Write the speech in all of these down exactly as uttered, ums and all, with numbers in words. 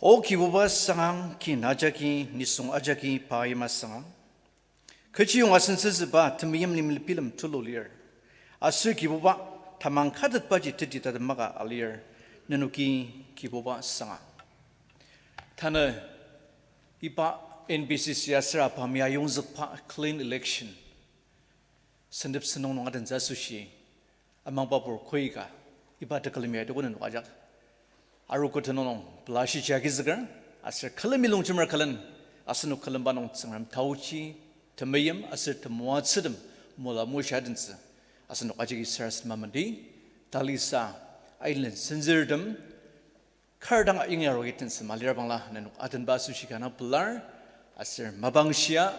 O Kibuba sangang, kin ajaki, nisung ajaki pa yima sangang. Kechiyong asen sensüba temeim limlem bilem tulu lir. Aser Kibuba tamang katetbaji teti tatemaka alir. Nenoki Kibuba sangang. Tanü iba N B C C aser apami ayongzükba clean election sentep senung nung adentsü asoshi, amangbapur koika, iba tekülemi adokonen wajak. Arogo tenüng nung pelashi jagi züker, aser külemi longjemer külen, asenok külemba nung Tsüngrem taochi, temeim aser temoatsütem mola moshi adentsü, asenok ajaki sarasadema mendi, talisa, ailen senzürtem, kar dang inyarogi tensa malir bangla nenok atenba asoshi kanga pelar, aser mapang shia,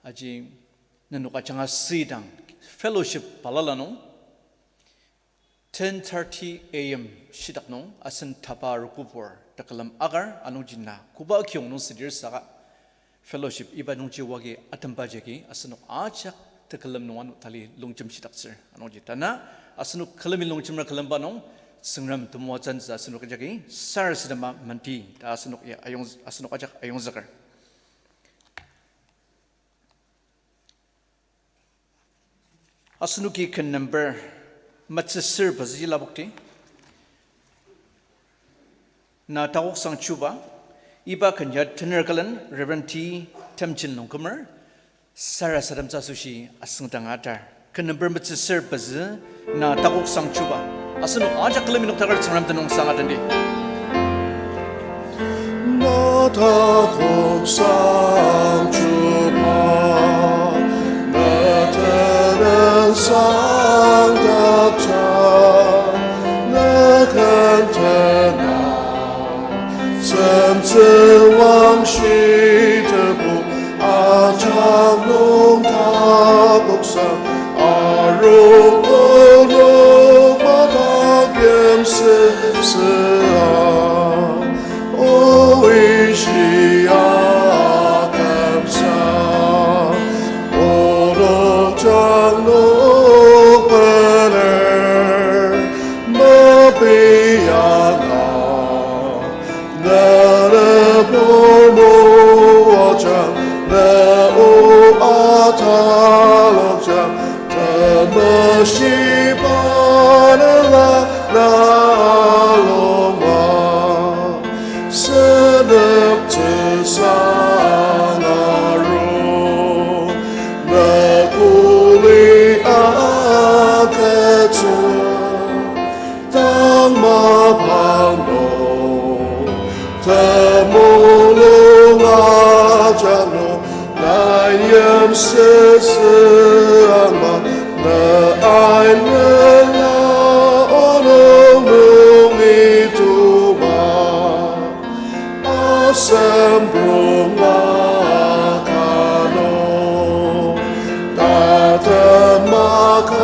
aji nenok ajanga sidang fellowship balala nung, ten thirty A M shitak nung asen tapa rokopur tekülem akar anungji na koba kiyong nung südir saka fellowship iba nungji wagi atemba jagi asenok ajak tekülem nung ano tali longjem shidaktsür. Anungji tanü asenok külemi longjemer külemba nung Tsüngrem temoatsü asenok ajaki sarasadema mendi ta asenok ya ayong, asenok ajak ayongzüker. Asenoki ken number metsüsür pezü lapokti. Na takoksang chuba, iba ken ya tener külen Reverend T Temjin Longkumer, sarasademtsü asoshi asüngdang atar. Ken number metsüsür pezü, na takoksang chuba. Asenok ajak külemi noktaker Tsüngrem tenüngsang atendi. Na takoksang chuba, na tenüngsang dakja, na ken tena, semtsü wangshi tebu, ajak nung takoksang, arung onok madak yimsüsüa. O ishia kamsa, onok jang nok bener, mepiyanga, nere pormo ajang, ne o atalok jang, temeshi panela na loma. Senep tesang aru, na kuli aketsu, tang mapang nung, temulung ajak nung, na yimsüsü ama, na ailena onok nungi tuma. Asemprong akano, tatem makainasa,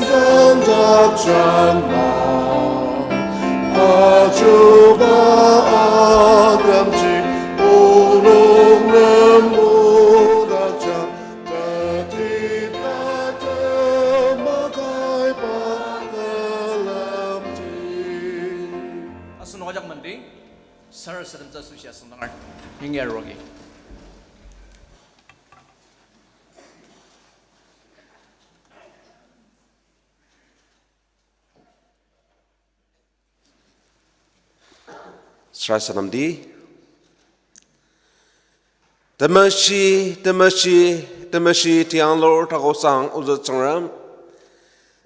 tangdak jangma, ajuba akümji, onok nem mudakja, Asenok ajak mendi, sarasademtsü asoshi asüngdangar, yingi aruagi. Sarasademdi. Temeshi, temeshi, temeshi tianglur takosang ozü Tsüngrem.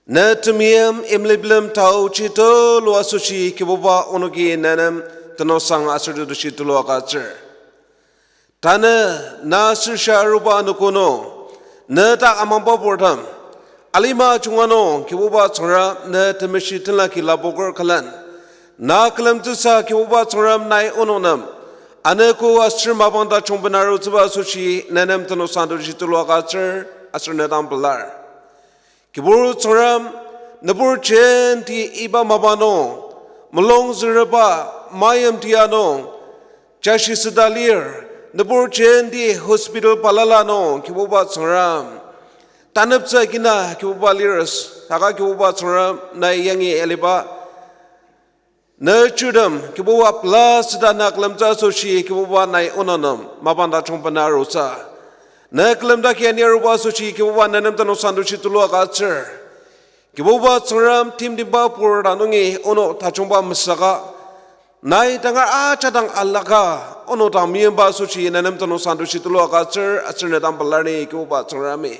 Ne temeim imliblem taochi tulu asoshi Kibuba onoki ne nem tenüngsang aser tetushi tulu agütsür. Tanü na süsha aruba anogo nung, ne dak amangba purtem, alima junga nung Kibuba Tsüngrem ne temeshi tenlaki lapoker külen, na külemtsüsa Kibuba Tsüngrem nai onok nem anogo aser mapang tajung bena arutsüba asoshi ne nem tenüngsang tetushi tulu agütsür aser ne dang pelar. Kibur Tsüngrem, nübur jenti iba mapa nung, mulung züreba, mayim tia nung, jashi süda lir, nübur jenti hospital balala nung, Kibuba Tsüngrem. Taneptsü kina Kibuba lir, saka Kibuba Tsüngrem, nai yangi aliba, Ne chirtem, Kibuba, pela seta na külemtsü asoshi, Kibuba, nai onok nem mapang tajung bena arutsü. Ne külemdaki ani aruba asoshi, Kibuba, ne nem tenüngsang asoshi tulu agütsür. Kibuba Tsüngrem, timtemba pur ta nungi onok tajungba mesaka, nai tangar ajak dang alaka, onok dang meyimba asoshi ne nem tenüngsang asoshi tulu agütsür, aser ne dang pelar ni, Kibuba Tsüngremi.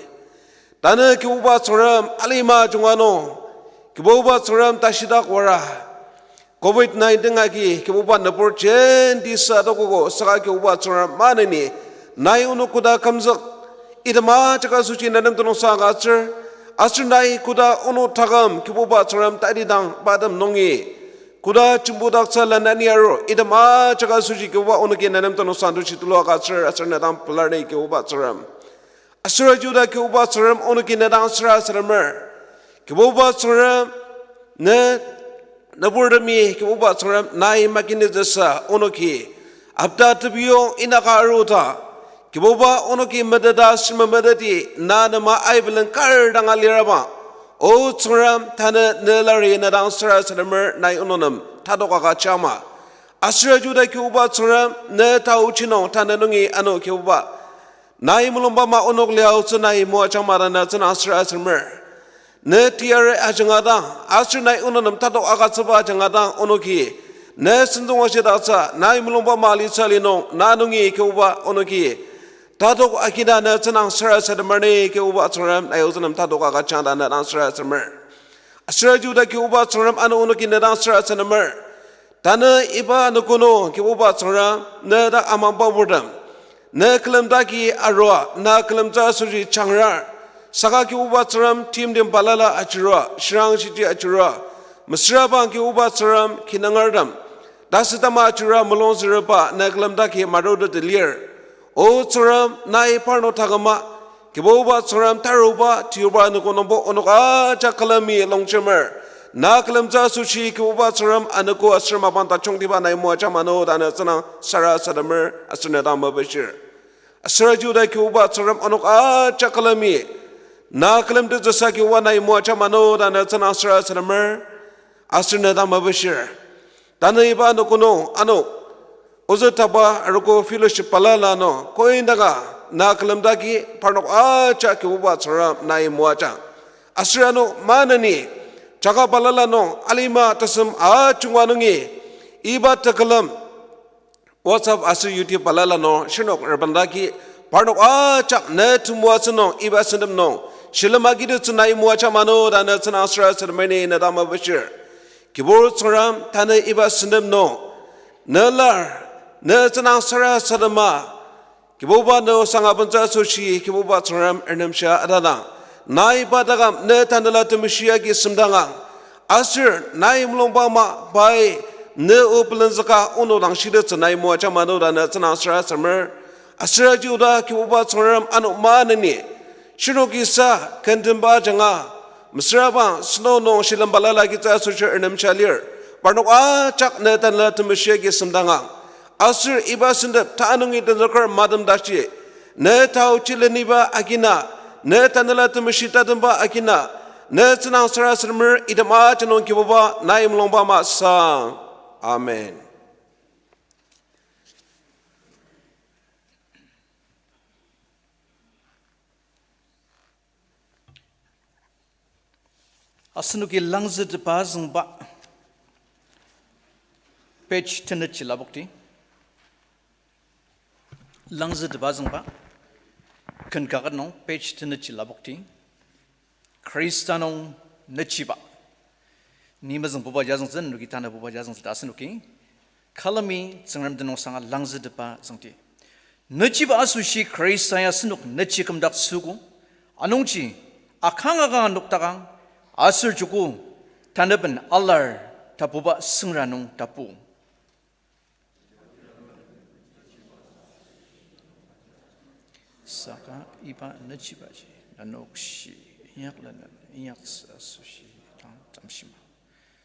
Tanü Kibuba Tsüngrem, alima junga nung, Kibuba Tsüngrem, tashidak wara covid nineteen agi Kibuba nübur jenti sa adokogo, saka Kibuba Tsüngrem maneni, nai onok koda kümzük, item ajak asoshi ne nem tenüngsang agütsür, aser nai koda onok taküm Kibuba Tsüngrem tatidang pa tem nungi koda jembudaktsü lanani aru, item ajak asoshi Kibuba onoki ne nem tenüngsang asoshi tulu agütsür, aser ne dang pelar ni, Kibuba Tsüngrem. Aser ajida Kibuba Tsüngrem, onoki ne dang sarasademer. Kibuba Tsüngrem, ne nüburtemi, Kibuba Tsüngrem, nai makinitsüsa onoki apta tebiyong inaka aruta, Kibuba, onoki meteta shimemeteti na nema aibelen kar danga liraba. O Tsüngrem, tanü ne lari ne dang sarasademer, nai onok nem tatok agüjama. Aser ajida Kibuba Tsüngrem, ne taochi nung tanü nungi ano Kibuba, nai mulungba ama onok liaotsü nai moajangma ta ne tsünang sarasademer. Ne teyari ajanga dang, aser nai onok nem tatok agütsüba ajanga dang onoki ne sentong ashidaktsü, nai mulungba ama alitsü li nung na nungi Kibuba onoki tatok agina ne tsünang sarasademer ni, Kibuba Tsüngrem, nai ozü nem tatok agüjang ta ne dang sarasademer. Aser ajida Kibuba Tsüngrem, ano onoki ne dang sarasademer. Tanü iba anogo nung Kibuba Tsüngrem, ne dak amangba purtem, ne külemdaki arua, na külemtsü asoshi changrar. Saka Kibuba Tsüngrem, timtem balala achirua, shirangshiji achirua, mesüra bang Kibuba Tsüngrem, kinungertem, tasütama achirua mulung züreba ne külemdaki marutettsü lir. O Tsüngrem, nai parnok taküma, Kibuba Tsüngrem, taruba tiyuba anogo nungbo onok ajak külemi longjemer. Na külemtsü asoshi Kibuba Tsüngrem, anogo aser mapang tajungtiba nai moajang mano ta ne tsünang sarasademer, aser ne dang mepishir. Aser ajida Kibuba Tsüngrem, onok ajak külemi na külemtettsüsa Kibuba nai moajang mano ta ne tsünang sarasademer, aser ne dang mepishir. Tanü iba anogo nung ano ozü taba arogo fellowship balala nung koindaka na külemdaki parnok ajak Kibuba Tsüngrem nai moajang. Aser ano maneni jaka balala nung alima tasem ajunga nungi iba tekülem WhatsApp aser YouTube balala nung shirnok reprangdaki parnok ajak ne temoatsü nung iba sentep nung shilem agitettsü nai moajang mano ta ne tsünang sarasademeni ne dang mepishir. Kibur Tsüngrem, tanü iba sentep nung ne lar, ne tsünang sarasadema, Kibuba, ne osang abentsü asoshi Kibuba Tsüngrem ernemshia atadang, nai pa taküm ne Tanela Temeshi agi semdangang. Aser nai mulungba ama pai ne o pelenzüka onok dang shitettsü nai moajang mano ta ne tsünang sarasademer. Aser aji oda Kibuba Tsüngrem, ano maneni shirnok kisa kendenba ajanga, mesüra bang snow nung shilem balala agitsü asoshi ernemshia lir, parnok ajak ne Tanela Temeshi agi semdangang. Aser iba sentep ta nungi tenzüker matem tashi, ne taochi leniba agina, ne Tanela Temeshi tatemba agina, ne tsünang sarasademer, item ajak nung Kibuba nai mulungba ama sang. Amen. Asenoki Langzütepa züngba, page tenetji lapokti. Langzütepa züngba, ken kaket nung page tenetji lapokti. Khrista nung nechiba. Ni mezüngbuba jazüngtsü, nenoki tanabuba jazüngtsü ta asenoki külemi Tsüngrem tenüngsanga Langzütepa züngdi. Nechiba asoshi Khrista ya asenok nechi kümdaktsüogo. Anungji akang akanga noktakang, aser joko tanaben alar tapuba süngra nung tapu. Saka iba nechibaji nenok shi inyaklenen inyaktsü asoshi dang tamshima.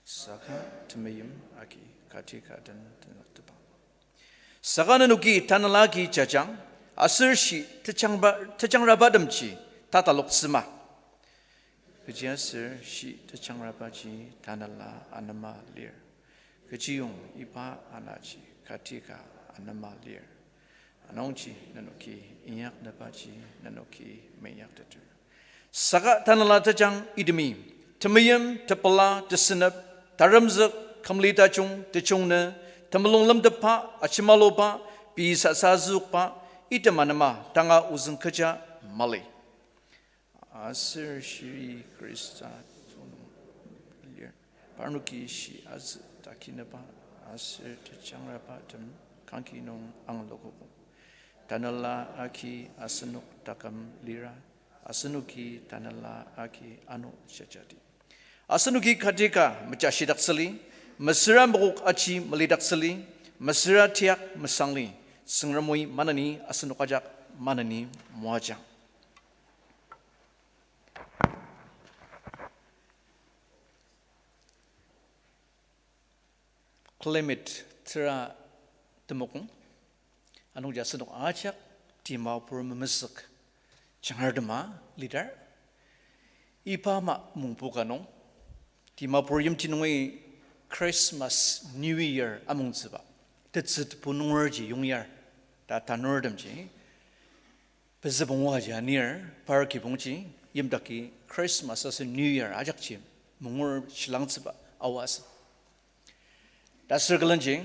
Saka temeim agi kati ka den tenüktepang. Saka nenoki Tanela agi jajang, aser shi tejangba-, tejangrabatemji tataloktsüma. Kechiaser shi tejangrabaji Tanela anema lir. Kechiyong iba anaji katika anema lir. Anungji nenoki inyaknübaji nenoki meinyakteter. Saka tanela tejang itemi, temeim, tepela, tesünep, taremzük, kümli tajung, tejungnü, temulung lemtepba, achimaluba, pei sasa azükba, item anema tanga ozüng kecha mali. Aser shiri Khrista tonung lir. Parnoki shi azü takineba aser tejangrabatem kangki nung anglokogo. Tanela agi asenok taküm lira, asenoki tanela agi ano shajadi. Asenoki katika mejashidaktsüli, mesüra mokok aji melidaktsüli, mesüra tiak mesangli, Tsüngremi maneni asenok ajak maneni moajang. Climate tera temokong. Anungji asenok ajak Dimapur memezük jangar tema lidar. Iba ama mungbu ka nung Dimapur yimti nungi Christmas, New Year amongtsüba tetsü tebu nungerji yongyar ta tanurtemji pezü pungu aji anir par kibongji yimdaki Christmas aser New Year ajakji mungur shilangtsüba aoa asü. Ta aser külenji,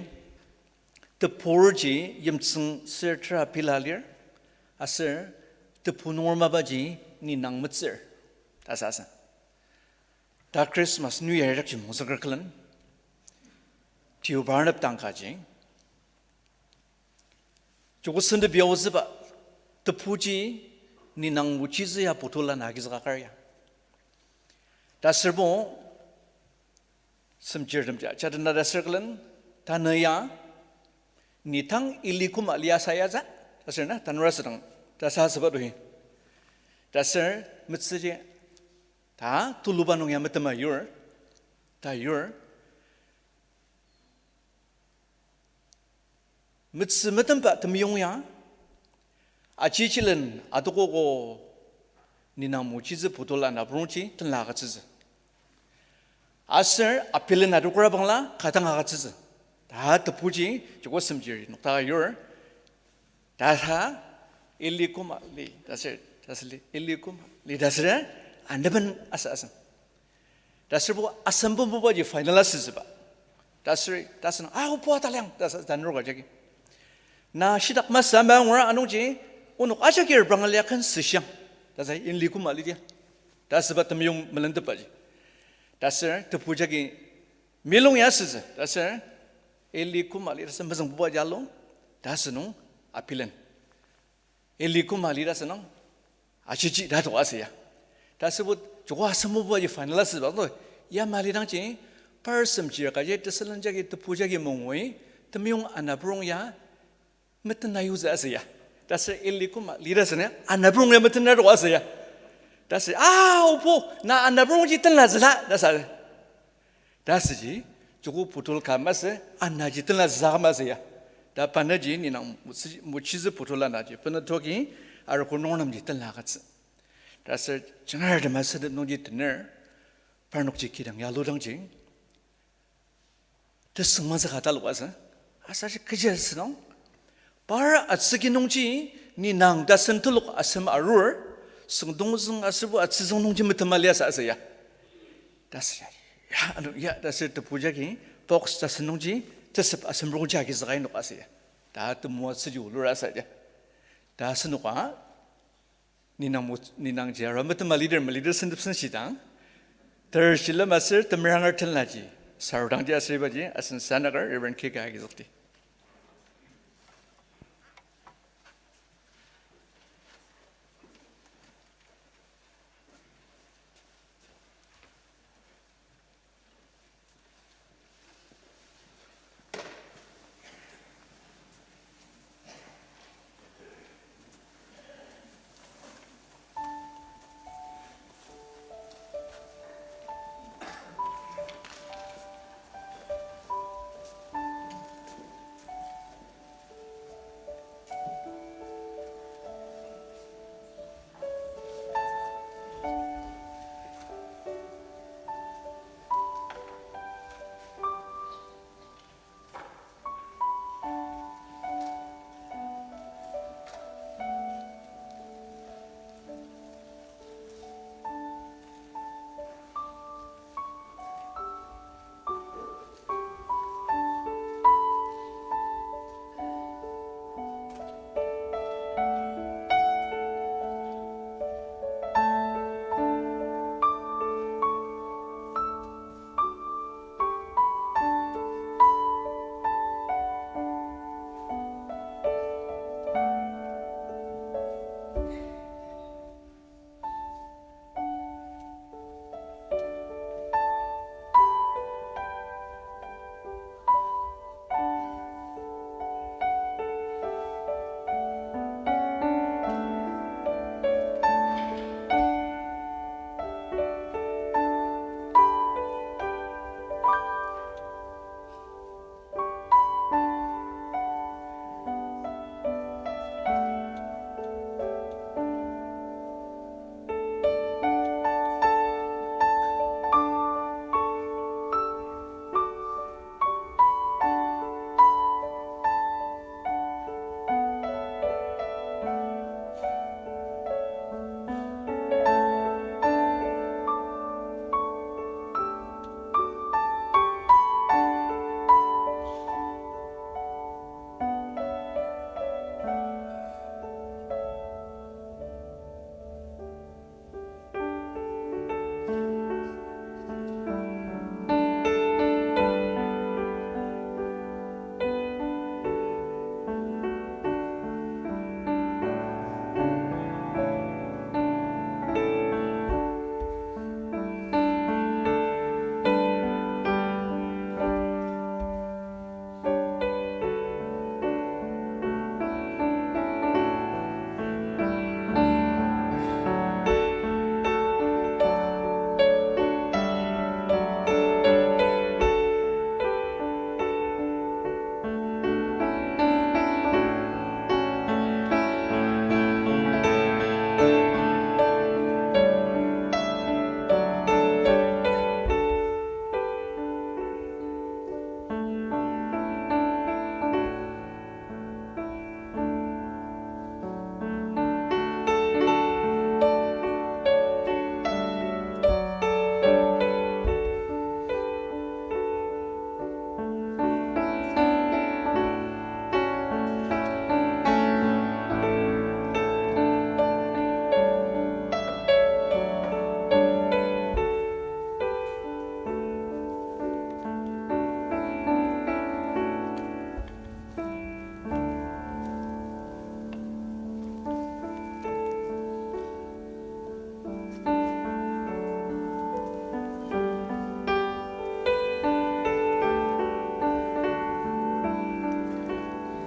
teburji yimtsüng ser tera pela lir, aser tebu nunger mapaji ninang metsür, ta sasa. Ta Christmas, New Year ajakji mungzüker külen, tio parnep dang kaji joko sentep yaotsüba tebuji ninang mechitsü ya putu lana agizüka kar ya. Ta aserbo semchirtemji jadena ta aser külen, tanü ya, ni tang ili koma lia sayatsü, ta aser na tanura südang ta sa asüba tohi. Ta aser metsüji ta tuluba nung ya metema yur, ta yur. Metsü metemba temeyong ya, achichilen adokogo ninang mechitsü putu lana purongji tenla agütsütsü. Aser apilen adokra bangla ka dang agütsütsü. Ta tebuji joko semchir nokta yur. Ta sa, ili koma li, ta aser, ta aser li, ili koma li, ta aser, aneben asa asen. Ta aserbo asembububaji final asütsüba. Ta aser, ta aser, ah, obo ataliang, ta aser, tanur ka jagi. Na shitak masü ama ngura anungji, onok ajaki reprang alia ken süshiang. Ta aser, ili koma li dia. Ta asüba temeyong melentepaji. Ta aser, tebu jagi, milong ya asütsü. Ta aser, ili koma li, ta aser, mezüngbuba jalo. Ta asünung, apilen. Ili koma li ta asünung, achichi ta tok asü ya. Ta asübo joko asembubaji final asüba to, ya mali dangji, par semchir kaji tesülen jagi tebu jagi mungui, temeyong anaprong ya, metena yutsü asü ya. Ta aser ili koma li ta asünung, anaprong ya metena tok asü ya. Ta aser, ah, obo, na anaprongji tenlatsüla, ta sa. Ta asüji, joko putul ka masü, anaji tenlatsüsa ka masü ya. Ta pa naji ninang mechitsü, mechitsü putul anaji, pa na toki, arogo nungertemji tenla agütsü. Ta aser, jangar tema sentep nungji tener, parnokji kidang yaludangji, tesüng mazüka talok asü, asaji kechi asünung, par atsüki nungji, ninang tasen telok asem arur, süngdongzüng aserbo atsüzüng nungji metema liasü asü ya. Ta asü ya, ya, ano, ya, ta aser tebu jagi, box tasen nungji, tesep asemrongji agizüka inok asü ya. Ta temoatsüji olur asü ya. Ta asenoka, ninang mo-, ninangji arua metema leader, ma leader sentep senshidang, ter shilem aser temeranger tenlaji, sarudangji aser ibaji, asen sanaker Reverend Kika agizükdi.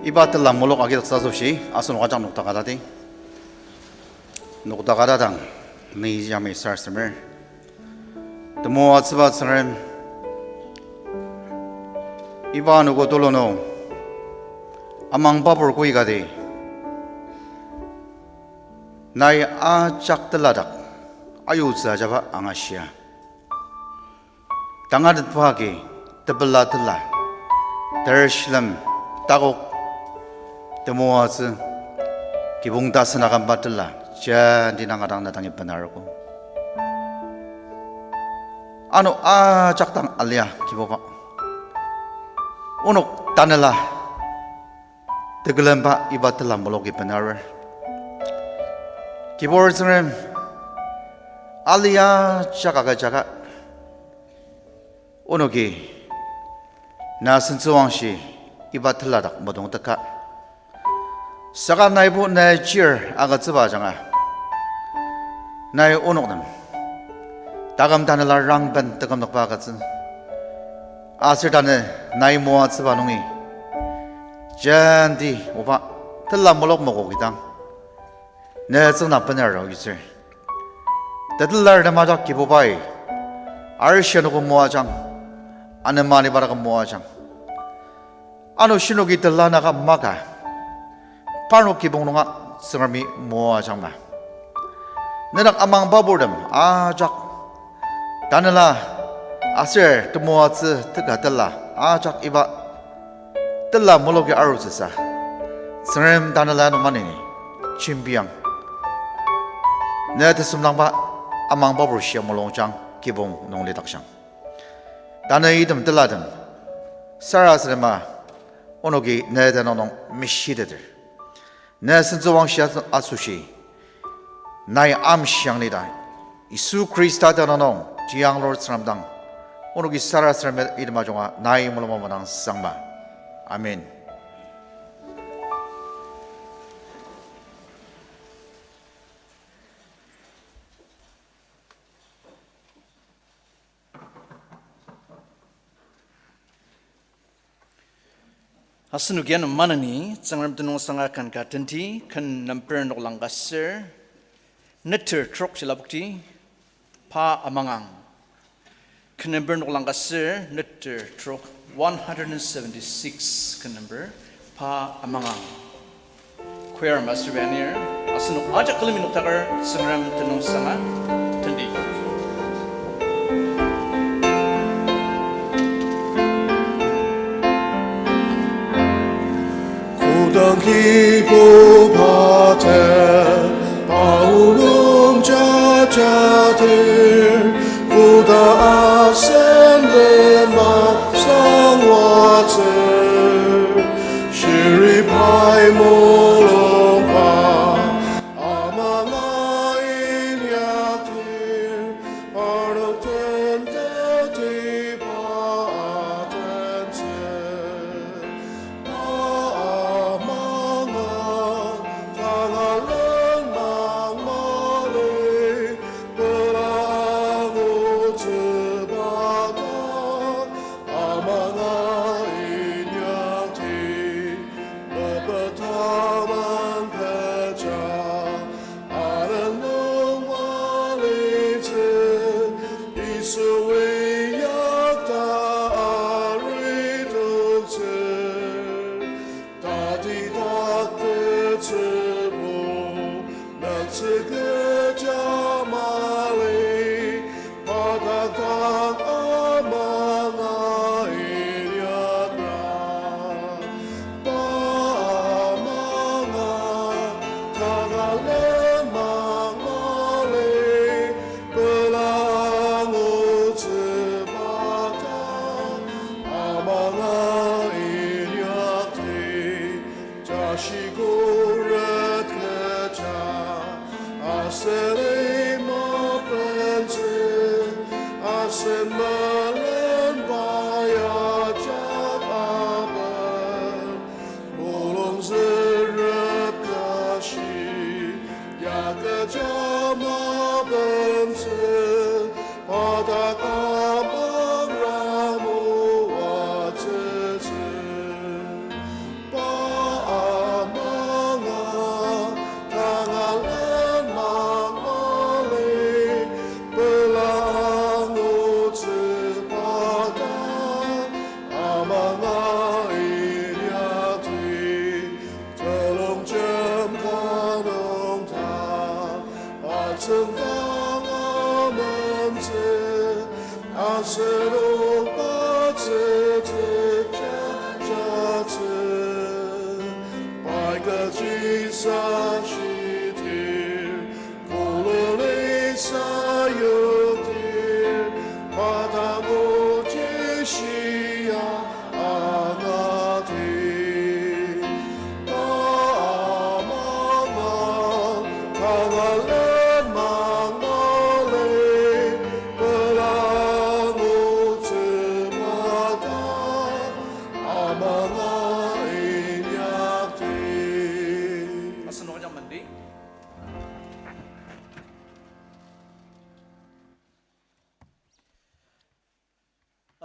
Iba tela mulok agidaktsü asoshi, asenok ajak nokdaka tati. Nokdaka ta dang, ni yamai sarasademer. Temoatsüba Tsüngrem, iba anogo tulu nung, amang babur koi kati, nai ajak teladak ayutsü ajaba angashia. Tangatetba agi tepela tela, ter shilem takok temoatsü, kibong tasen akümba tela, jenti nanga dang na dangi benarogo. Ano ajak dang alia Kibuba, onok tanela tekülemba iba tela muloki benarer. Kibur Tsüngrem, alia jaka ka jaka onoki na sentsüwangshi iba teladak mudongteka. Saka naibo nai chir agütsüba ajanga, nai onok nem taküm tanela rangben tekümnokba agütsü. Aser tanü nai moatsüba nungi, jenti oba tela mulok mokokidang, ne tsüngdang bener aotsür. Tetelar nem ajak Kibubai, arishi anogo moajang, anema aliba dak moajang. Ano shinoki tela naka maka, parnok kibong nunga Tsüngremi moajangma. Nedak amang baburtem ajak tanela aser temoatsü teka tela ajak iba tela muloki arutsüsa, Tsüngrem tanela ano maneni jembiang. Ne tesümlangba amang babur shia mulungjang kibong nung lidakjang. Tanü item telatem sarasadema onoki ne tenüng nung meshiteter. Ne sentsüwangshi asoshi nai amshiang lita, Yisu Khrista tenüng nung tiyanglur Tsüngrem dang onoki sarasadema item ajunga nai mulung madang sangma. Amen. Asenoki ano maneni Tsüngrem tenüng sanga ken ka tenti, ken number noklang ka ser, neter trok shilabokti, pa amangang. Ken number noklang ka ser, neter trok, one hundred and seventy-six ken number, pa amangang. Choir master banir, asenok ajak külemi noktaker Tsüngrem tenüng sanga tenti. Kodang Kibuba den, pa o nung jajadir, koda asen lema sangwatsür, shiri pai mulungba, amanga inyakdir, parnok den teti pa atentsü. Amanga tangalen mang mali, pelangutsüba ta, amanga inyakdi, mepeta man kecha, adenung walitsü, Yisui yakta aritoktsü. Tati dak tetsübo, nüktsü kecha mali, pa dak dang amanga inyakra. Pa amanga tangalen mang mali, pelangutsüba ta, amanga inyakdi, tashi khuret kecha, asen lima bentsü, asen melen pai ajak aben, mulung zürep tashi, ya kecha mabentsü, pa dak amang ramoatsütsü. Pa Sachi sachitir, kolele sayoktir, patamoji shia anati. Pa amanga, kangalen mangmale, pelangu tsümata. Amanga inyakti. Asenok ajak mandi.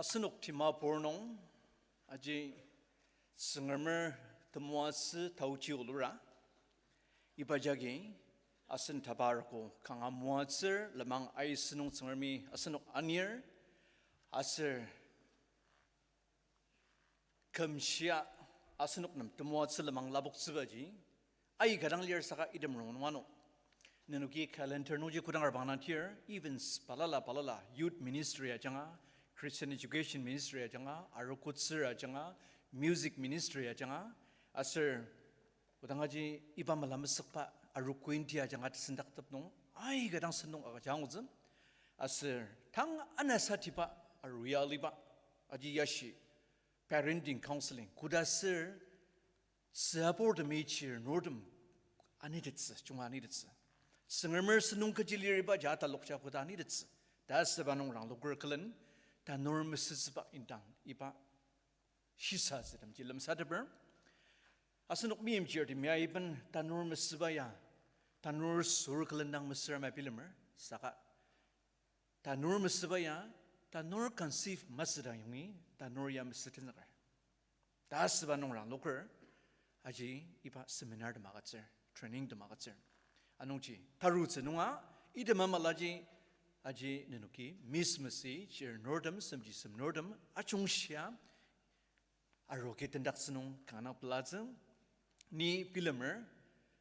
Asenok Dimapur nung, aji Tsüngremer temoatsü taochi olura. Iba jagi asen tabar ko kanga moatsür lenmang aisünung Tsüngremi asenok anir, aser kümshia asenok nem temoatsü lenmang lapoktsübaji aika dang lir saka item rongnung ano. Nenoki calendar nungji kodang arbang na tir, events balala balala, youth ministry ajanga, Christian education ministry ajanga, arogotsür ajanga, music ministry ajanga, aser odangaji iba mala mesükba arogo inti ajanga tesendaktep nung, aika dang sentong agüja angutsü. Aser tang anasatiba aruya aliba, aji yashi, parenting counseling, koda ser, tsüaburtemi chir nurtem anitettsü, junga anitettsü. Tsüngremer sentong kechi lir ibaji atalokja koda anitettsü. Ta asüba nung rangloker külen, tanur mesütsüba indang iba shisatsütemji lemsateper. Asenok meimchirtemi ya iben tanur mesüba ya, tanur sur külen dang mesüra ma bilemer, saka tanur mesüba ya, tanur conceive masüdang yongi, tanur ya mesütenzüker. Ta asüba nung rangloker, aji iba seminar tem agütsür, training tem agütsür. Anungji, tarutsü nunga, item amalaji, aji nenoki, Miss Masi, chir nurtem, semji sem nurtem, ajungshia, arogo tendaktsü nung kanga pelatsü, ni bilemer,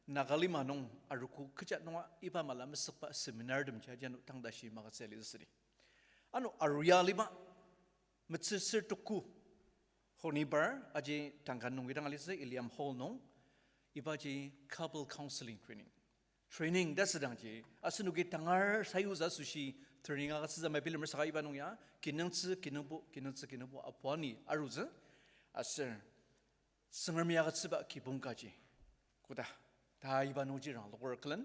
Nagalima nung arogo kecha nunga iba mala mesükba seminar temji aji ano tangtashi magütsü litsü südi. Ano aruya aliba, metsüsür tuku, honibar, aji tangka nungi dang alitsü Iliam Hall nung, ibaji couple counseling training. Training ta südangji, asenoki tangar sayutsü asoshi training agütsütsü ma bilemer saka iba nung ya, kinungtsü kinungpo, kinungtsü kinungpo apuani arutsü, aser Tsüngremi agütsüba kibong kaji. Koda, ta iba nungji rangloker külen,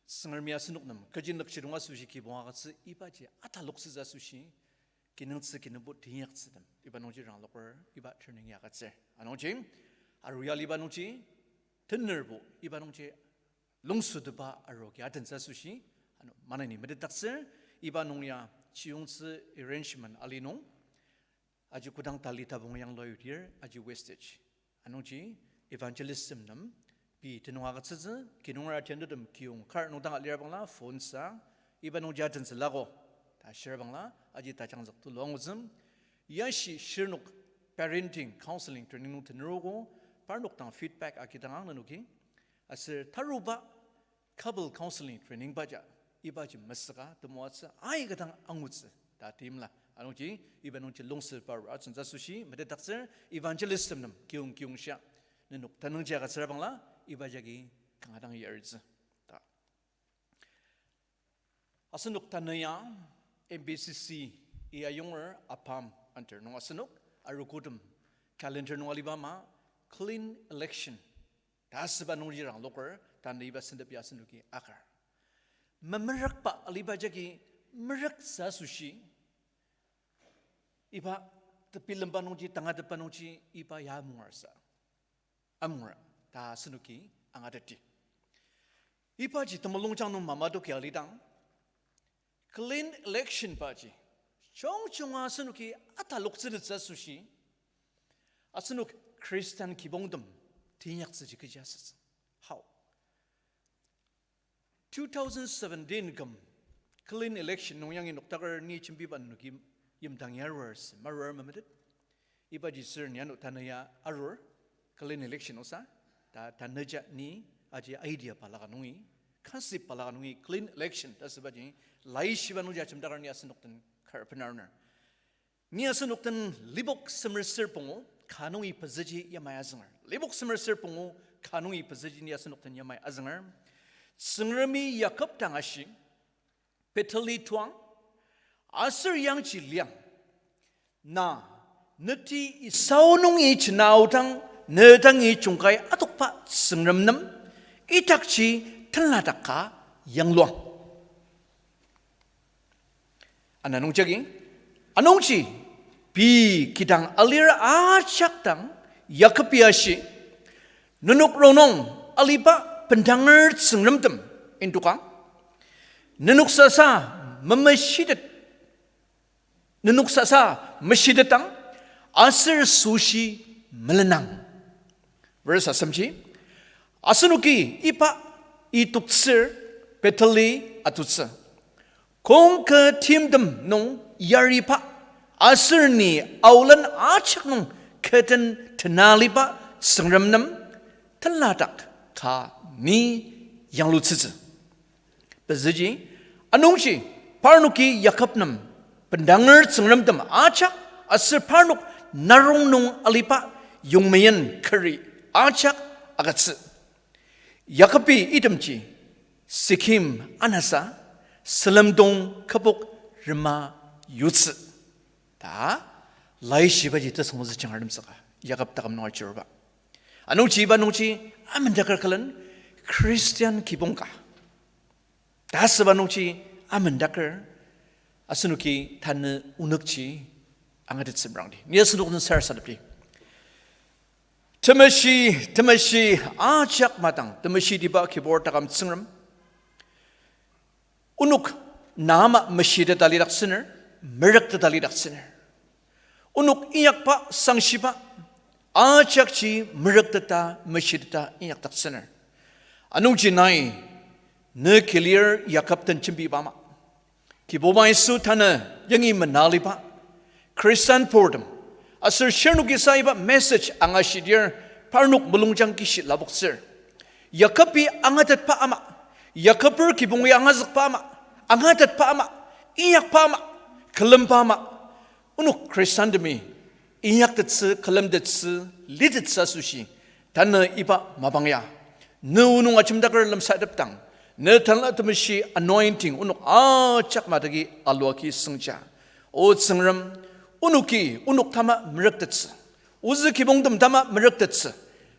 Tsüngremi asenok nem kechi nükjidong asoshi kibong agütsü ibaji ataloktsütsü asoshi, kinungtsü kinungpo teinyaktsütem iba nungji rangloker iba training ya agütsür. Anungji, aruya aliba nungji, tenerbo iba nungji longsutepa arogo atentsü asoshi, ano maneni metetdaktsür, iba nung ya chiyungtsü arrangement ali nung, aji kodang tali tabung yanglua yudir, aji wastage. Anungji evangelism nem, pei tenüng agütsütsü, kinunger atendetem kiyong kar nung dang alirabangla phone sa, iba nungji atentsü lako, ta shirabangla, aji tajangzük tulu angutsü. Yashi shirnok parenting, counseling training nung tenerogo, parnok dang feedback agidang ang nenoki. Aser taruba couple counseling training baja, ibaji mesüka temoatsü aika dang angutsü ta timla. Anungji, iba nungji longsepa aru atsüngtsü asoshi metetdaktsür, evangelism nem kiyong kiyong shia nenok tanüngji agütsürabangla, iba jagi kanga dang yaritsü ta. Asenok tanü ya M B C C ya yunger ABAM under nung asenok arogotem calendar nung aliba ama clean election ta asüba nungji rangloker, tanü iba sentep ya asenoki akar. Memerükba aliba jagi merüktsü asoshi, iba tebilemba nungji, tangatetba nungji, iba ya amungersa, amunger ta asenoki angateti. Ibaji temulungjang nung mamadoki alidang, clean election baji, jungjunga asenoki ataloktsünütsü asoshi, asenok Christian kibongtem teinyaktsüji kechi asütsü. How? Two thousand seventeen küm clean election nung yangi noktaker ni jembiba nenoki yimdang ya arur sü, marur memetet. Ibaji sür ni ano tanü ya arur, clean election osa, ta tanüja ni aji idea balaka nungi, concept balaka nungi clean election ta sübaji, laishiba nungji ajemdaker ni asenok den kar benaruner. Ni asenok den Lipok semer ser pungu, Ka nungi pezüji yamai azünger. Lipok semer ser pungu ka nungi pezüji ni asenok den yamai azünger. Tsüngremi Jakob dang ashi, Betheli tuang, aser yangji liang. Na, neti Esau nungi jena aodang, ne dangi jungkai adokba Tsüngrem nem, idakji tenladak ka yangluang. Ana nungjagi, anungji, pei kidang alir ajak dang Jakobi ashi, nenok rongnung aliba bendanger tsüngremtem indokang, nenok sasa memeshitet, nenok sasa meshitetang, aser süshi melenang. Verse asemji, asenoki iba itoktsür Betheli atutsü. Kong kü timtem nung yariba, aser ni aolen ajak nung kü den tena aliba Tsüngrem nem tenladak ka ni yanglutsütsü. Pezüji, anungji, parnoki Jakob nem bendanger tsüngremtem ajak, aser parnok narong nung aliba yongmeyen kari ajak agütsü. Jakobi itemji Sekem anasa sülemdong kübok rema yutsü ta laishibaji tesüngmetsü jangar nemsaka Jakob taküm nung achiruba. Anungji iba nungji amendaker külen Christian kibong ka ta asüba nungji amendaker asenoki tanü onükji angatettsü merangdi. Ni asenok den sarasadepdi. Temeshi, temeshi, ajak madang, temeshitiba Kibur taküm Tsüngrem. Onok na ama meshiteta lidaktsüner, merükteta lidaktsüner. Onok inyakba, sangshiba, ajakji merükteta, meshiteta inyakdaktsüner. Anungji nai, ne kilir Jakob den jembiba ama, Kibuba Yisu tanü yangi menaliba Khristan purtem, aser shirnokisa iba message angashidir parnok mulungjang kishi lapoktsür. Jakobi angatetba ama, Jakober kibongi angazükba ama, angatetba ama, inyakba ama, külemba ama, onok Khristantemi inyaktettsü, külemtettsü, litettsü asoshi tanü iba mapang ya, ne o nung ajemdaker lemsatepdang, ne Tanela Temeshi anointing onok ajak madagi aluaki süngja. O Tsüngrem, onoki onok tama merüktettsü, ozü kibongtem tama merüktettsü,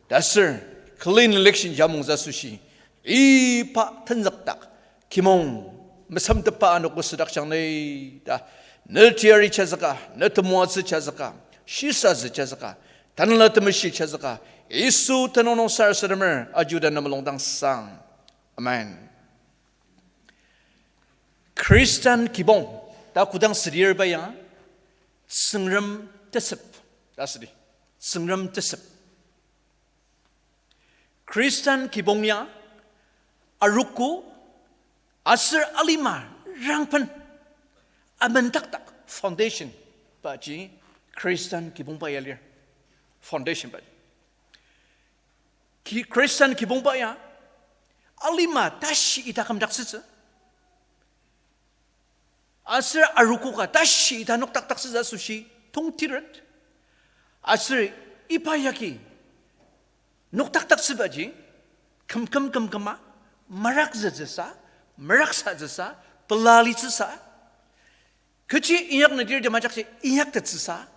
ta aser clean election yamongtsü asoshi iba tenzükdak kimong mesamtepba anogo südakjang ni ta, ne teyari chazüka, ne temoatsü chazüka, shisatsü chazüka, Tanela Temeshi chazüka, Yisu tenüng nung sarasademer ajuda ne mulungdang sang. Amen. Khristan kibong ta kodang südir ba ya, Tsüngrem tesep ta südi. Tsüngrem tesep. Khristan kibong ya arogo aser alima rangpen, amendakdak foundation baji Khristan kibongba ya lir. Foundation baji. Ki-, Khristan kibongba ya alima tashi ita kümdaktsütsü aser arogo ka tashi ita nokdakdaktsütsü asoshi tongtiret. Aser iba yagi nokdakdaktsübaji kümküm kümküma, merakzütsüsa, meraksatsüsa, pelalitsüsa, kechi inyak nedir temajakji inyaktettsüsa,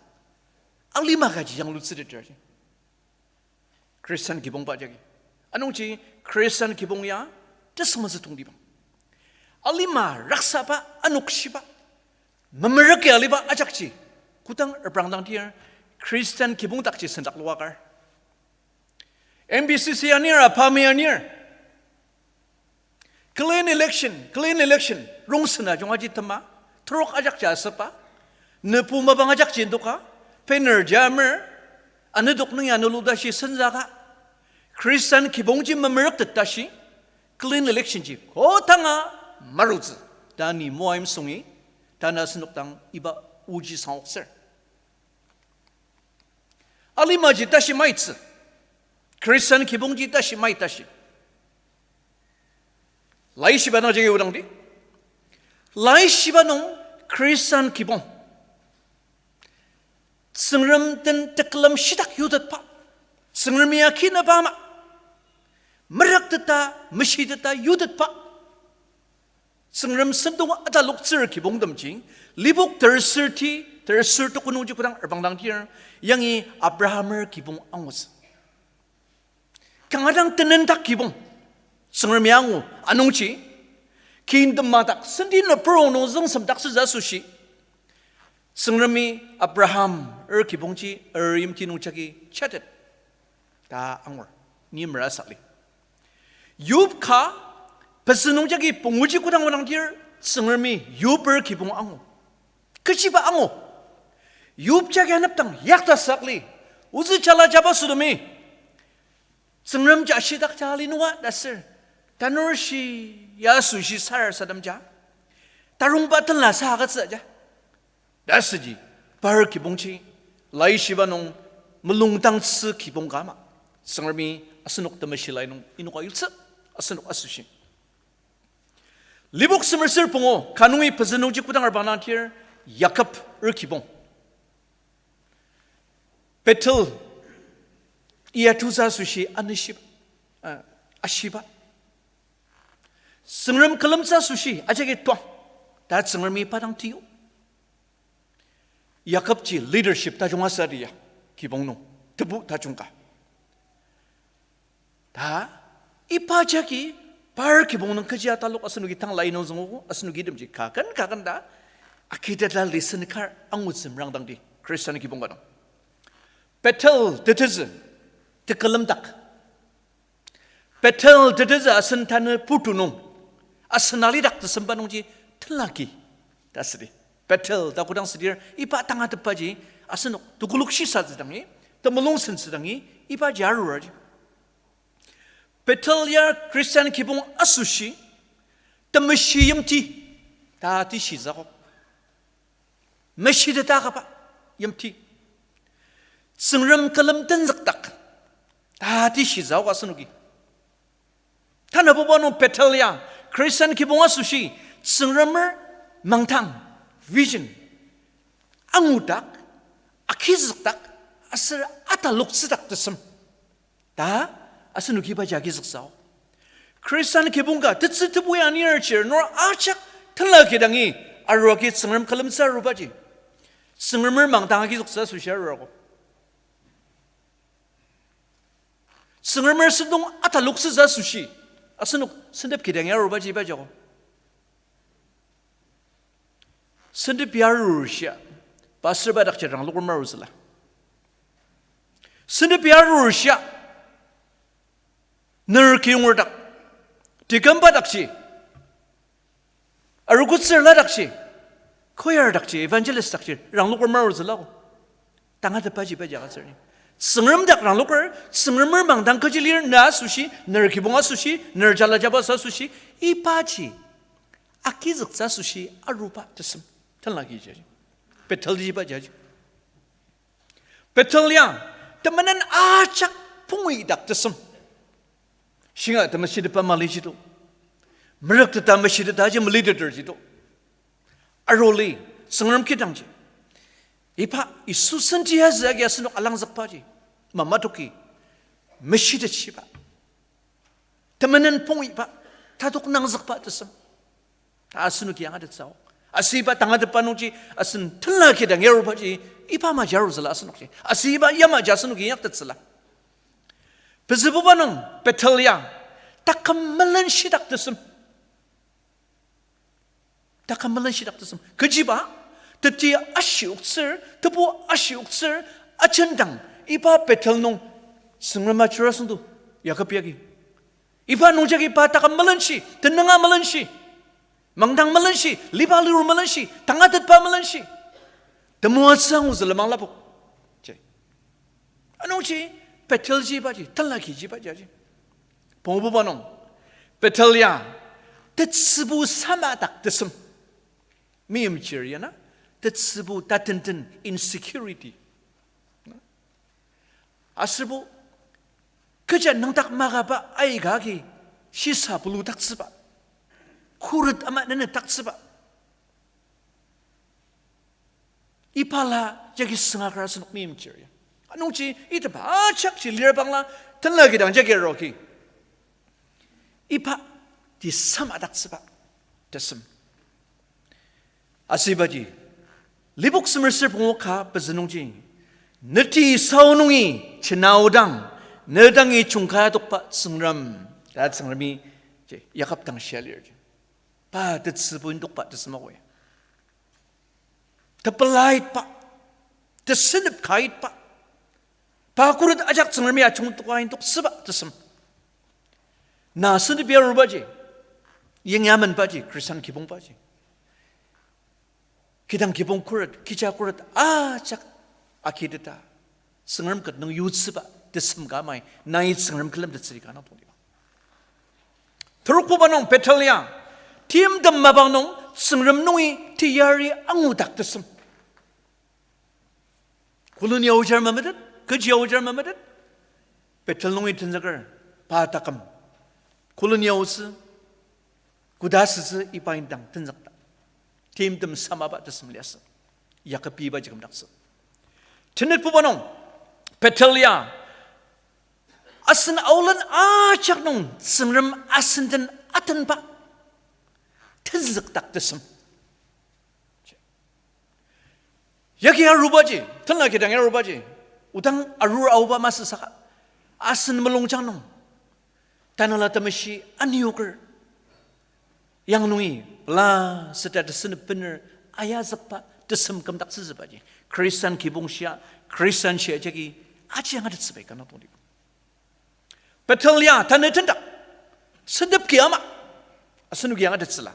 alima kaji yanglutsüteter ji. Khristan kibongba jagi. Anungji Khristan kibong ya tesüngmetsü tongtibang, alima raksaba, anokshiba, memerük ya aliba ajakji kodang reprangdang tir, Khristan kibong dakji sendakluakar. M B C C anir, apami anir, clean election, clean election, rongsen ajunga ji tema, terok ajakji asüba, nebu mapang ajakji indoka, banner jamer, anedok nung ya anelu tashi senzüka, Khristan kibongji memerüktet tashi, clean election ji kodanga marutsü ta ni moaim sungi, tanü asenok dang iba oji sangoktsür. Alimaji tashi maitsü, Khristan kibongji tashi mai tashi. Laishiba nung jagi odangdi. Laishiba nung Khristan kibong Tsüngrem den tekülem shitak yutetba, Tsüngremi akinaba ama, merükteta, meshiteta yutetba, Tsüngrem sentong ataloktsür kibongtemji, Lipok terser ti, terser tuko nungji kodang erbangdang tir, yangi Abrahamer kibong angutsü. Kanga dang tenendak kibong Tsüngremi angu, anungji, kingdom madak, senti nüburong nung züngsemdaktsütsü asoshi, Tsüngremi Abraham er kibongji er yimti nung jagi jatet ta angur, ni merasa li. Yob ka pezü nung jagi punguji kodang odangdir, Tsüngremi Yob er kibong angu. Kechiba angu? Yob jagi anepdang yakta sakli, ozü jala jaba sütemi Tsüngrem ja shitak ja ali nunga ta sür, tanur shi ya asoshi sarasadem ja, tarongba tenla sa agütsü ja. Ta süji, par kibongji, laishiba nung mulungdangtsü kibong ka ama, Tsüngremi asenok temeshi lai nung inoka yuttsü, asenok asoshi. Lipok semer ser pungu, ka nungi pezü nungji kodang erbangdang tir, Yakob er kibong. Bethel, iya tutsü asoshi anishiba, uh, ashiba. Tsüngrem külemtsü asoshi ajagi tuang, ta Tsüngremi pa dang tiyo. Yakobji leadership tajung asü adi ya, kibong nung, tebu tajung ka. Ta, iba jagi, par kibong nung kechi atalok asenoki tang lai nung züngogo, asenoki itemji kaken kaken ta, akiteta lesson kar angutsü merangdangdi, Christian kibong ka nung. Bethel tetezü, tekülemdak. Bethel tetezü asen tanü putu nung, asen alidak tesemba nungji tenlaki ta südi. Bethel ta kodang südir, iba tangatetbaji asenok tekolak shisatsü dangi, temulung sentsü dangi, ibaji aruraji. Bethel ya Christian kibong asoshi, temeshi yimti ta tishizakok. Meshiteta kaba yimti. Tsüngrem külem tenzükdak ta tishizakok asenoki. Tanabuba nung Bethel ya Christian kibong asoshi, Tsüngremer mangdang, vision, angudak, agizükdak, aser ataloktsüdak tesem ta asenoki ibaji agizüktsü. Christian kibong ka tetsü tebu ya anir chir nor ajak tenla kidangi aruagi Tsüngrem külemtsü arubaji, Tsüngremer mangdang agizüktsü asoshi arurako. Tsüngremer sentong ataloktsütsü asoshi asenok sentep kidangi arubaji iba jako. Sentep ya arur shia, pastor ba dakji rangloker marutsüla. Sentep ya arur shia, ner kiyongerdak, deacon ba dakji, arogotsür la dakji, choir dakji, evangelist dakji rangloker marutsülako. Tangatetbaji ibaji agütsür ni. Tsüngrem dak rangloker, Tsüngremer mangdang kechi lir na asoshi, ner kibong asoshi, ner jala jaba sa asoshi, ibaji agizüktsü asoshi aruba tesem tenla ki jaji. Bethel ji iba jaji. Bethel ya temenen ajak pungi dak tesem. Shinga temeshitepba maliji to. Merükteta meshiteta aji meliteterji to. Aruli, Tsüngrem kidangji, iba Yisu senti azü agi asenok alangzükbaji, mamatoki, meshitettsüba, temenen pungiba, tatok nangzükba tesem ta asenoki angatettsü. Aser iba tangatetba nungji asen tenla kidangi arubaji, iba maji arutsüla asenokji. Aser iba yamaji asenoki inyaktettsüla. Pezübuba nung Bethel ya taküm melenshidak tesem. Taküm melenshidak tesem. Kechiba, teti ashi oktsür, tebu ashi oktsür, ajendang, iba Bethel nung Tsüngrem ajur asüngdo, Yakob yagi. Iba nungjagi pa taküm melenshi, tenünga melenshi, mangdang melenshi, liba liru melenshi, tangatetba melenshi, temoatsü angutsü lenmang lapok. Anungji Bethel ji ibaji, tenla ki ji ibaji aji. Pungububa nung, Bethel ya tetsübu samadak tesem. Meimchir ya na, tetsübu tatenten, insecurity. Aserbo, kecha nüngdak makaba aika agi shisa puludaktsüba, khuret ama nenedaktsüba. Iba la jagi sünga kar asenok meimchir ya. Anungji item ajakji lir bangla tenla kidang jagi aroki. Iba ti samadaktsüba tesem. Asübaji, Lipok semer ser pungu ka pezü nungji, neti sao nungi jenao dang, ne dangi jungka adokba Tsüngrem, ta Tsüngremi, ji, Yakob dang shia lir ji. Pa tetsübu indokba tesem ako ya. Tepelaitba, tesenep kaitba, pa khuret ajak Tsüngremi ajungtoka indoktsüba tesem. Na sentep ya arubaji, yingyamenbaji, Khristan kibongbaji, kidang kibong khuret, kija khuret ajak akiteta, Tsüngrem ket nung yutsüba tesem ka amai, nai Tsüngrem külemtettsüdi ka nang tongtibang. Terokbuba nung Bethel ya, timtem mapang nung Tsüngrem nungi teyari angudak tesem. Koloni aojar mametet, kechi aojar mametet, Bethel nungi tenzüker, pa taküm. Koloni aotsü, koda sütsü iba indang tenzükdak. Timtem samaba tesem liasü. Yakobi ibaji kümdaktsü. Tenetbuba nung, Bethel ya, asen aolen ajak nung Tsüngrem asen den atenba tenzükdak tesem. Yagi arubaji, tenla kidang arubaji, odang arur aoba masü saka, asen mulungjang nung Tanela Temeshi anioker yang nungi pela seta tesünep bener ayazükba tesem kümdaktsütsübaji, Khristan kibong shia, Khristan shia jagi aji angatettsübai ka nang tongtibang. Bethel ya tanü tendak, sentep ki ama, asenoki angatettsüla.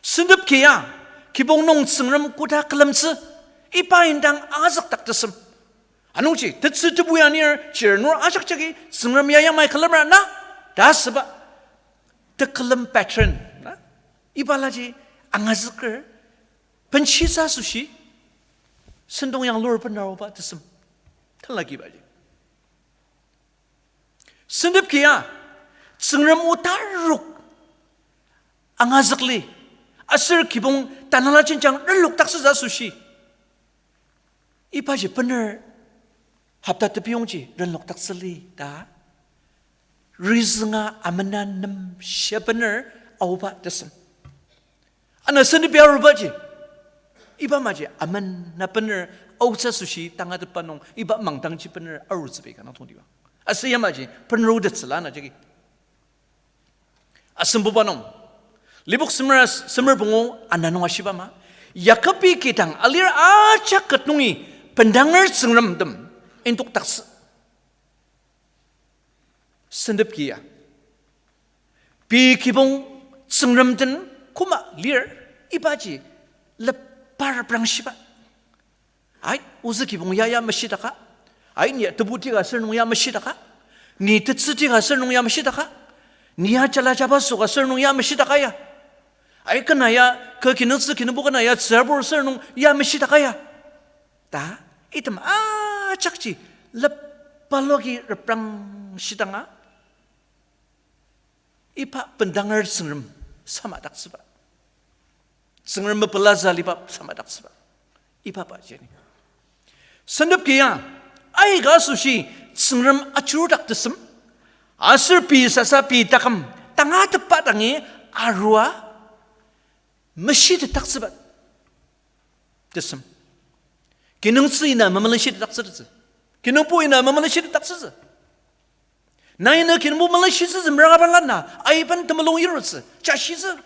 Sentep ki ya, kibong nung Tsüngrem koda külemtsü, iba indang angazükdak tesem. Anungji, tetsü tebu ya anir, chir nur ajak jagi, Tsüngrem ya yamai külemra na, ta asüba tekülem pattern, na? Iba laji angazüker, benshisa asoshi, sentong yang lur benaruba tesem. Tenla kibaji. Sentep ki ya, Tsüngrem o tarok angazükli, aser kibong tanela jenjang renlokdaktsütsü asoshi, ibaji bener hopta tepiyongji renlokdaktsüli ta, rizünga amena nem shia bener aoba tesem. Ana sentep ya arubaji, iba maji amena bener aotsü asoshi tangatetba nung iba mangdangji bener arutsübai ka nang tongtibang. Aser yamaji bener aotettsüla na jagi. Asembuba nung, Lipok semer, semer pungu ana nung ashiba ama, Yakobi kidang alir ajak ket nungi bendanger tsüngremtem indokdaktsü. Sentep ki ya, pei kibong tsüngrem den koma lir, ibaji lepa reprangshiba. Ai, ozü kibong ya ya meshitaka. Ai, ni ya tebu tika aser nung ya meshitaka. Ni tetsü tika aser nung ya meshitaka. Ni ya jala jaba sok aser nung ya meshitaka ya. Ai, kena ya, kü kinungtsü kinungpo kena ya tsürabur aser nung ya meshitaka ya ta, item ajakji lepaloki reprangshidanga, iba bendanger tsüngrem samadaktsüba, tsüngrem mepelaza liba samadaktsüba, iba pa jeni. Sentep ki ya, aika asoshi tsüngrem ajurudak tesem, aser pei sasa pei taküm tangatetba dangi arua meshitetdaktsüba tesem. Kinungtsü ina memelenshidaktsütsü. Kinungpo ina memelenshidaktsütsü. Nai nü kinungpo melenshitsütsü merangabangla na, aiben temulung yirutsü, jashitsü.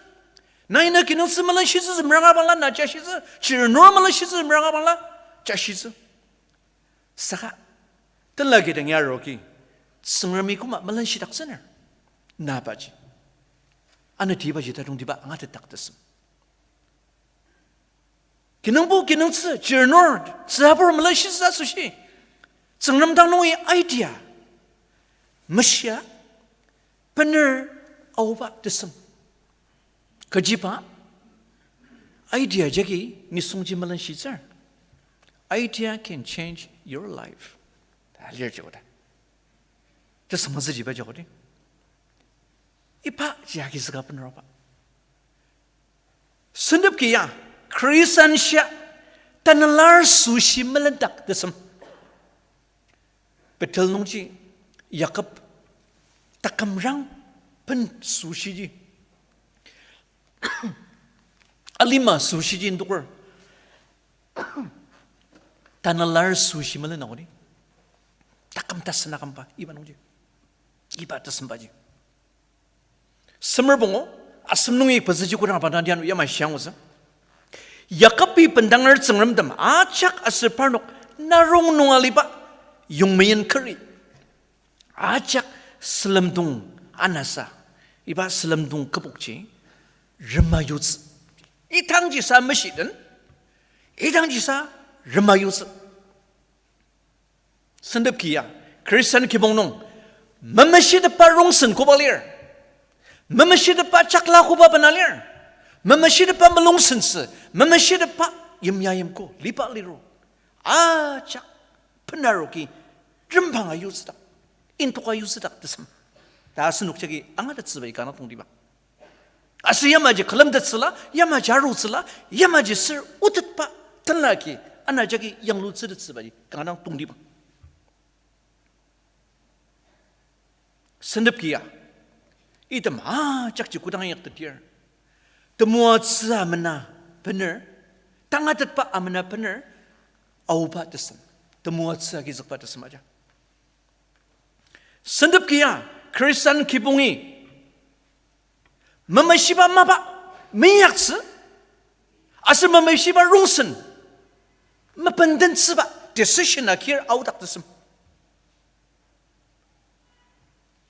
Nai nü kinungtsü melenshitsütsü merangabangla na, jashitsü. Chirnur melenshitsü merangabangla, jashitsü. Saka, tenla kidang ya aroki, tsüngremi koma melenshidaktsüner, na paji. Ano tibaji tatongtiba angatetdak tesem. Kinungpo kinungtsü, chirnur, tsürabur melenshitsü asoshi, tsüngrem dang nungi idea meshia bener aoba tesem. Kechiba idea jagi nisungji melenshitsür. Idea can change your life ta lir ji oda. Tesem azüjiba ji odi. Iba ji agizüka bener aoba. Sentep ki ya, Khristan shia, Tanela süshi melendak tesem. Bethel nungji Jakob takümrang pen süshiji, alima süshiji indoker, tanela süshi melen akuni. Taküm tasen akümba iba nungji, iba tesembaji. Semer pungu, asem nungi pezüji kodang abandang tianu yamai shiangutsü. Jakobi bendanger Tsüngremtem ajak aser parnok narong nung aliba yongmeyen keri ajak sülemdong anasa, iba sülemdong kübokji rema yutsü. Idangjisa meshiden, idangjisa rema yutsü. Sentepki ya, Khristan kibong nung memeshitepba rongsen koba lir, memeshitepba chakla koba bena lir, memeshitepba mulungsentsü, memeshitepba yimya yimko liba liru, ajak benaroki rembanga yutsüdak, intoka yutsüdak tesem. Ta asenok jagi angatettsüba ikana tongtibang. Aser yamaji külemtettsüla, yamaji arutsüla, yamaji ser otetba tenlaki, ana jagi yanglutsütettsübaji kanga dang tongtibang. Sentepki ya, item ajakji kodang inyaktetir, temoatsü amena bener, tangatetba amena bener, aoba tesem, temoatsü agizükba tesem aja. Sentepki ya, Khristan kibongi memeshiba mapa meyaktsü, aser memeshiba rongsen mebendentsüba decision akir aodak tesem.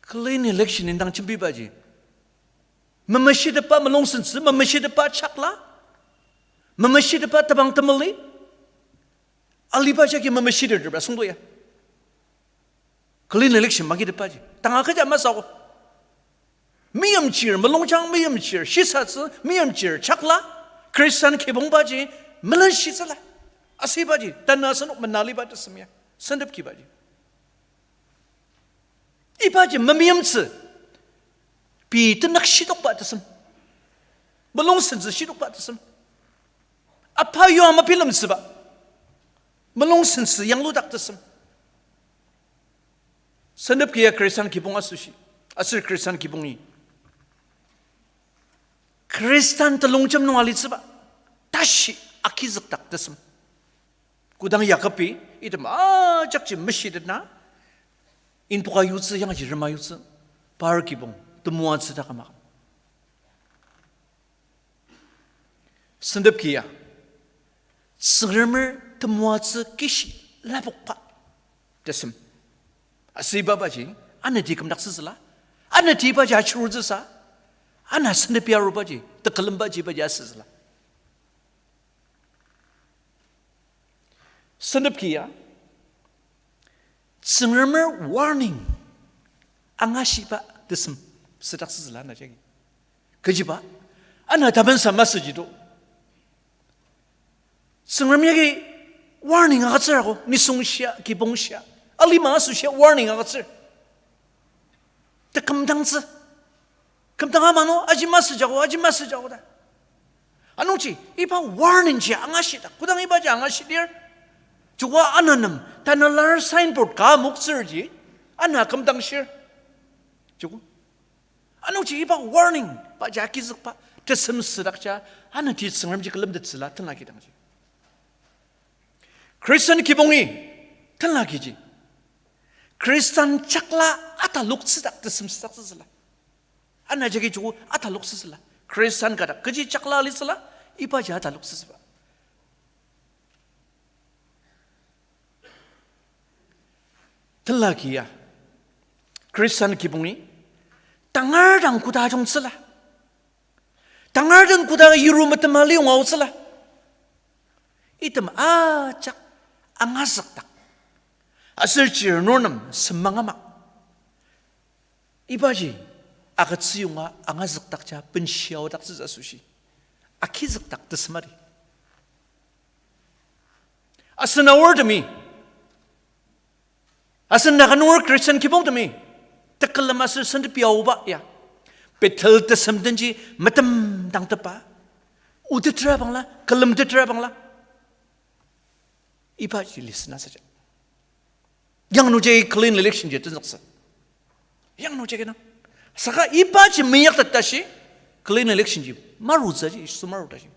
Clean election indang jembibaji, memeshitepba mulungsentsü, memeshitepba chakla, memeshitepba tebang temeli, aliba jagi memeshiteter ba sungdo ya. Clean election magitepaji tanga kecha masü ako. Meimchir, mulungjang meimchir, shisatsü meimchir, chakla, Khristan kibongbaji melenshitsüla. Aser ibaji tanü asenok mena aliba tesem ya, sentepkibaji. Ibaji memeimtsü, pei tenük shitokba tesem, mulungsentsü shitokba tesem, apa yua mabilemtsüba, mulungsentsü yangludak tesem. Sentepki ya Khristan kibong asoshi, aser Khristan kibongi Khristan telongjem nung alitsüba tashi agizükdak tesem. Kodang Jakobi item ajakji meshitetna, intoka yutsü, yangji rema yutsü, par kibong temoatsü taküm aküm. Sentepki ya, Tsüngremer temoatsü kishi lapokba tesem. Aser ibabaji anati kümdaktsütsüla, anati ibaji achirutsüsa, ana sentepi arubaji tekülembaji ibaji asütsüla. Sentepki ya, Tsüngremer warning angashiba tesem südaktsütsüla na jagi. Kechiba, ana tapensa masüji to. Tsüngrem yagi warning agütsür ako, nisung shia, kibong shia, alima asoshia warning agütsür. Tekümdangtsü. Kümdang ama no, aji masü jako, aji masü jako ta. Anungji iba warning ji angashita, kodang ibaji angashidir, joko ana nem tanü lar signboard ka amoktsürji, ana kümdangshir. Joko. Anungji iba warning, paji agizükba tesem südakja, anati Tsüngremji külemtettsüla tenlaki dangji. Khristan kibongi tenlakiji Khristan chakla ataloktsüdak tesem südaktsütsüla. Ana jagi joko ataloktsütsüla. Khristan kadak kechi chakla alitsüla, ibaji ataloktsütsüba. Tenlaki ya, Khristan kibongi tangar dang koda ajungtsüla, tangar den koda yiru metem ali yonga aotsüla, item ajak angazükdak, aser chir nurnem semang ama, ibaji agütsü yonga angazükdakja benshia aodaktsütsü asoshi agizükdak tesem ari. Asen Aortemi, asen Naga nunger Christian kibongtemi tekülem aser sentepi aoba ya, Bethel tesem denji metemdangtepba, otetera bangla, külemtetera bangla, Ibaji listen asüja. Yang nungji clean election ji tenzüktsü. Yang nungji kena. Saka ibaji meinyaktet tashi clean election ji marutsü ji, Yisu maru tashi.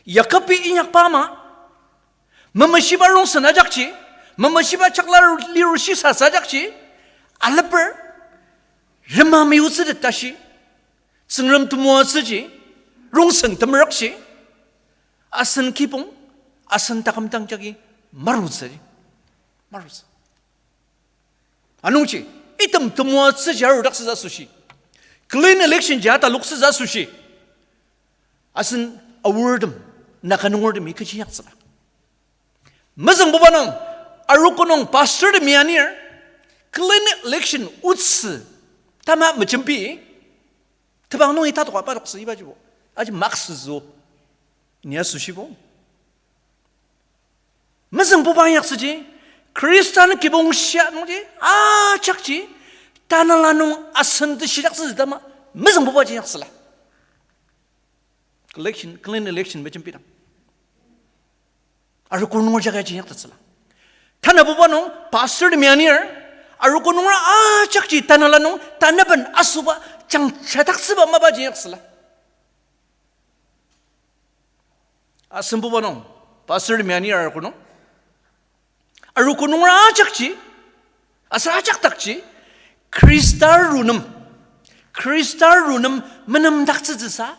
Yakobi inyakba ama, memeshiba rongsen ajakji, memeshiba chakla liru shisa ajakji, aleper, rema meyutsütet tashi, Tsüngrem temoatsüji, rongsen temerükji, asen kibong, asen taküm dang jagi marutsü, marutsü. Anungji, item temoatsüji arudaktsütsü asoshi, clean election ji ataloktsütsü asoshi, asen aortem, Naga nungertemi kechi inyaktsüla. Mezüngbuba nung, arogo nung pastortemi anir, clean election otsü, tama mejembi, tebang nungi tatoka padoktsü ibajibo, aji maksütsü, ni asoshibo. Mezüngbuba inyaktsüji, Khristan kibong shia nungji, ajakji, tanela nung asen teshidaktsütsü tama, mezüngbubaji inyaktsüla. Election, clean election mejembidang, arogo nunger jagi ji inyaktettsüla. Tanabuba nung pastortemi anir, arogo nunger ajakji tanela nung tanaben asüba jangja daktsüba mapaji inyaktsüla. Asenbuba nung, pastortemi anir arogo nung, arogo nunger ajakji, aser ajak dakji, Khrista ru nem, Khrista ru nem menemdaktsütsüsa,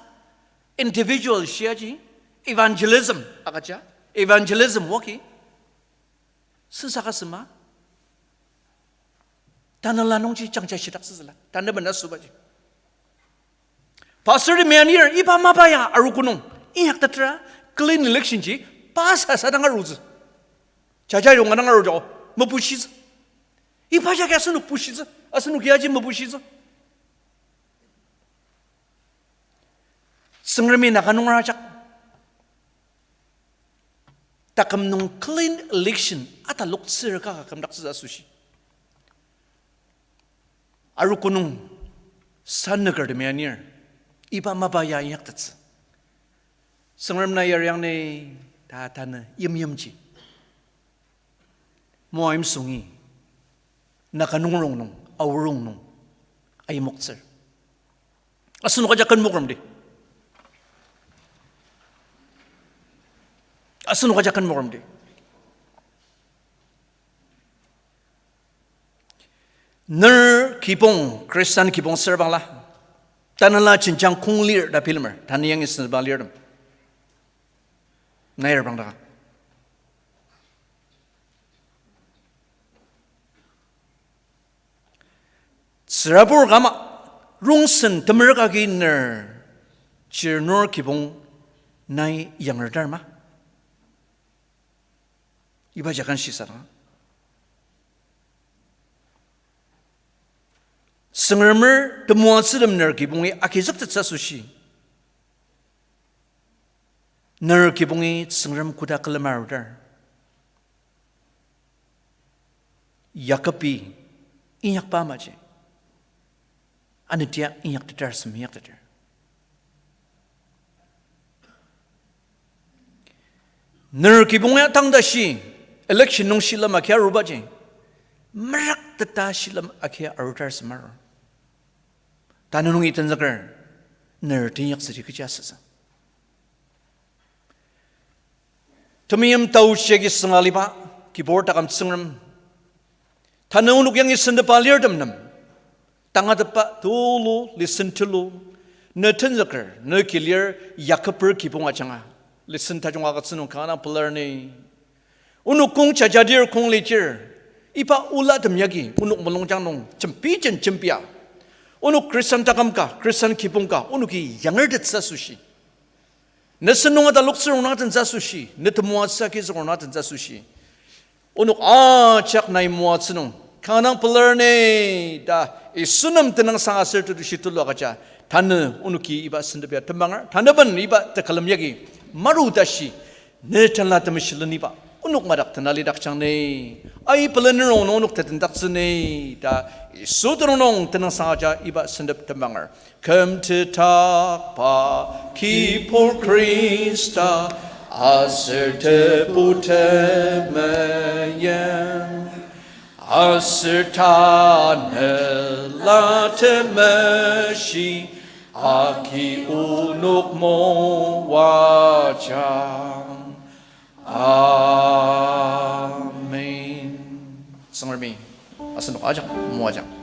individual shiaji, evangelism agüja, evangelism oagi, sensaka sema, tanela nungji jangja shidaktsütsüla, tanaben asübaji. Pastortemi anir iba mapa ya arogo nung inyaktetra, clean election ji pa sasa dang arutsü. Jaja yonga dang aruja, mebushitsü. Iba jagi asenok bushitsü, asenok yaji mebushitsü. Tsüngremi Naga nunger ajak taküm nung clean election ataloktsür kaka kümdaktsütsü asoshi, arogo nung sanükertemi anir iba mapa ya inyaktettsü. Tsüngrem na yariang ni ta tanü yimyimji Moayimsungi Naga nungerong nung, Aorong nung ayimoktsür. Asenok ajak kenmokremdi. Asenok ajak kenmokremdi. Ner kibong, Khristan kibong serbangla, tanela jenjang kong lir ta bilemer, tanü yangi senba lirtem. Nai erbang daka, tsürabur kama, rongsen temerük agi ner chirnur kibong nai yangertar ma? Iba jakan shisadanga, Tsüngremer temoatsütem ner kibongi agizüktettsü asoshi, ner kibongi Tsüngrem koda külema arutar. Yakobi inyakba amaji, anütia inyakteter, semi inyakteter. Ner kibongi atang tashi, election nung shilem agia arubaji, merakteta shilem agia arutar sema aru. Tanü nungi tenzüker, ner teinyaktsüji kechi asütsü? Temeim taochi agi sünga aliba, kibur taküm Tsüngrem, tanü onok yangi sentepa lirtem nem, tangatetba tulu, listen tulu, ne tenzüker, ne kilir, Yakober kibong ajanga, listen tajung agütsü nung kanga pelar ni. Onok kong jajadir, kong lidir, iba olatem yagi onok mulungjang nung jembijen jembia, onok Khristan taküm ka, Khristan kibong ka onoki yangertettsü asoshi, ne sen nung ataloktsür rongnang tentsü asoshi, ne temoatsü agizük rongnang tentsü asoshi, onok ajak nai moatsü nung kanga pelar ni ta Yisu nem tenüngsang aser tetushi tulu agüja, tanü onoki iba sentep ya tembanger, tanüben iba tekülem yagi maru tashi, ne Tanela Temeshi leniba onok madak tena lidakjang ni. Ai pelener rongnung onok tetendaktsü ni ta Yisu tenüng nung tenüngsang agüja iba sentep tembanger. Kümtetakba Kibur Khrista, Aser tebu temeim, aser tanela temeshi, agi onok moajang. Amen. Tsüngremi asenok ajak moajang.